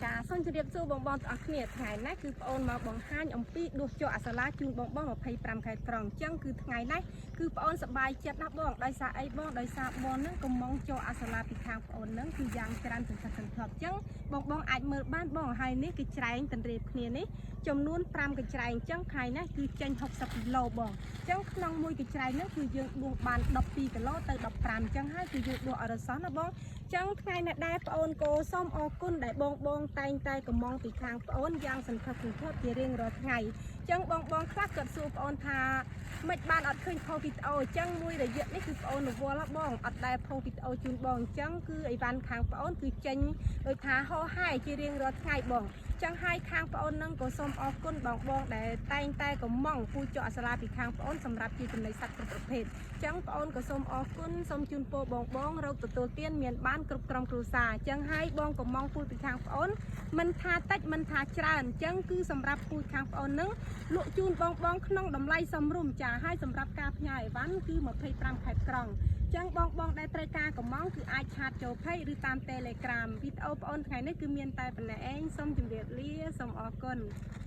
ចាសូមជម្រាបសួរបងបងទាំងអស់គ្នាថ្ងៃនេះគឺប្អូនមកបង្ហាញអំពីដួសជក់អសាឡាជូនបងបង25ខេត្តក្រុងអញ្ចឹងគឺថ្ងៃនេះគឺប្អូនសប្បាយចិត្តណាស់បងដោយសារអីបងដោយសារបងនឹងកំងជក់អសាឡាពីខាងប្អូននឹងគឺយ៉ាងច្រើនសន្ធឹកសន្ធាប់អញ្ចឹងបងបងអាចមើលបានបងហើយនេះគឺច្រែងតន្រៀបគ្នានេះចំនួន5កញ្ច្រែងអញ្ចឹងថ្ងៃនេះគឺចេញ60គីឡូបងអញ្ចឹងក្នុងមួយកញ្ច្រែងហ្នឹងគឺយើងដួសបាន12គីឡូទៅ15អញ្ចឹងហើយគឺយើងដួសអរសោះណាបង ចឹងថ្ងៃនេះដែរប្អូនក៏សូមអរគុណដែលបងបងតែងតែកំងពីខាងប្អូនយ៉ាងសន្ធឹកសន្ធាប់ជារៀងរាល់ថ្ងៃចឹងបងបងខ្លះគាត់សួរប្អូនថាមិនបានអត់ឃើញផុសវីដេអូចឹងមួយរយៈនេះគឺប្អូនរវល់ហ៎បងអត់ដែលផុសវីដេអូជូនបងចឹងគឺអីវ៉ាន់ខាងប្អូនគឺចេញដូចថាហោហែជារៀងរាល់ថ្ងៃបងចឹងហើយខាងប្អូននឹងក៏សូមអរគុណបងបងដែលតែងតែកំងពូជអសាលាពីខាងប្អូនសម្រាប់ជាចំណីសត្វគ្រប់ប្រភេទ ចឹងប្អូនក៏សូមអរគុណសូមជូនពរបងបងរកទទួលទានមានបានគ្រប់ក្រុមគ្រួសារចឹងហើយបងកំងពូជពីខាងប្អូនមិនថាតិចមិនថាច្រើនចឹងគឺសម្រាប់ពូជខាងប្អូននឹងលក់ជូនបងបងក្នុងតម្លៃសមរម្យចាហើយសម្រាប់ការផ្ញើអីវ៉ាន់គឺ25ខេត្តក្រុងចឹងបងបងដែលត្រូវការកំងគឺអាច chat ចូល page ឬតាម Telegram វីដេអូប្អូនថ្ងៃនេះគឺមានតែប៉ុណ្ណេះឯងសូមជម្រាបលាសូមអរគុណ។